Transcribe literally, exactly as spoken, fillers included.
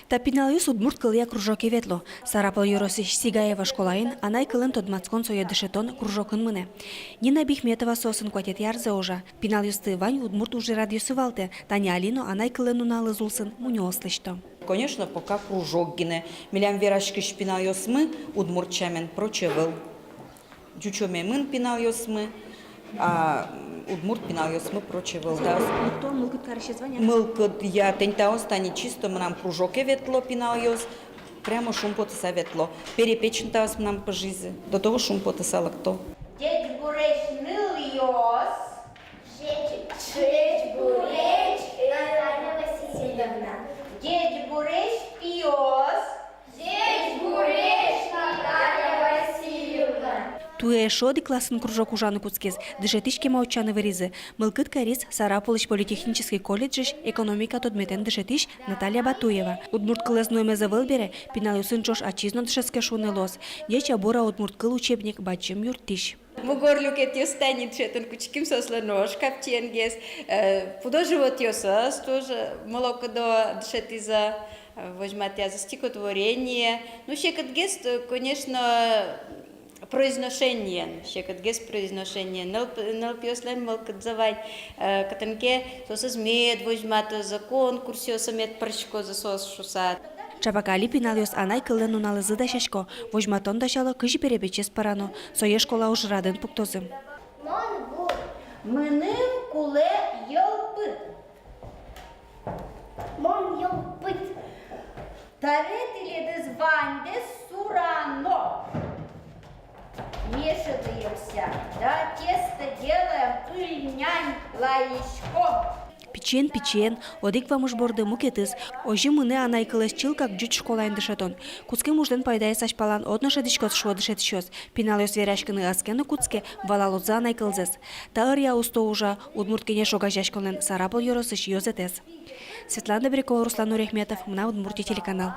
Та пиналъёс удмурт кылъя кружоке ветло. Сарапул ёросысь Сигаево школаын анай кылын тодматскон, сое дышетон кружокын мынэ. Нина Бихметова соосын куатетӥ арзэ ужа. Пиналъёсты вань удмурт ужрадъёсы валтэ. Тани али но анай кылын нуналыз улсын мунёос лэсьто. Конечно, пока кружок гинэ. Милям вераськись пиналъёсмы удмурт сямен прочь ӧвӧл. Ӟучомемын пиналъёсмы, а удмурт пиналъёсмы прочь ӧвӧл. Таос мылкыд карисез вань-а? Мылкыдъя, тӥни таос тани чисто мынам кружоке ветло пиналъёс, прямо шумпотыса ветло. Перепечин таос мынам пыжизы, до того шумпотыса лыкто. Ӟечбуресь, нылъёс! Ӟеч-, ӟечбуресь, Наталья Васильевна! Ӟечбуресь, пиос! Ӟечбуресь, Наталья Васильевна! Туэ эшшо одӥг классын кружок ужаны кутскиз, дышетӥсь кема утчаны выризы. Мылкыд кариз Сарапулысь политехнический колледжысь экономика тодметэн дышетӥсь Наталья Батуева. Удмурт кылэз нуэмез ӧвӧл бере, пиналъёсын ӵош ачиз но дышетске шуыны луоз. «Ӟеч-а, бур-а, удмурт кыл» учебник бадӟым юрттӥсь. Мугор люкетъёс тани дышетыны кутским, соослэн нош капчиенгес, э, пудо-животъёсыз тоже мылокыдо дышетӥзы, э, возьматъязы стихотворение. Ну, секытгес, э, конечно, произношениен, секытгес произношениен. Нылп-, нылпиослэн мылкыдзы вань, э, кытын ке соосыз мед возьматозы, конкурсъёсы мед пыриськозы соос шуса. Ӵапак али пиналъёс анай кыллэн нуналызы дасясько, возьматон дасяло, кызьы перепечез пӧрано, сое школа ужрадын пуктозы. Мон ву. Мыным кулэ йӧлпыд. Мон йӧлпыд. Табере тӥледыз ваньдэс сурано. Мешӧдыемся да тесто делаем, ыль-нянь лаиськом. Пичиен-пичиен, одӥг вамыш борды мукетыз. Озьы мынэ анай кылэз чылкак ӟуч школаын дышетон. Кутскем ужлэн пайдаез азьпалан одно шӧдӥськоз, шуо дышетӥсьёс. Пиналъёс вераськыны ӧз ке но кутске, валалозы анай кылзэс. Та ӧръя усто ужа «Удмурт кенеш» огазеяськонлэн Сарапул ёросысь ёзэтэз. Светлана Добрякова, Руслан Нуряхметов, «Мынам Удмуртие» телеканал.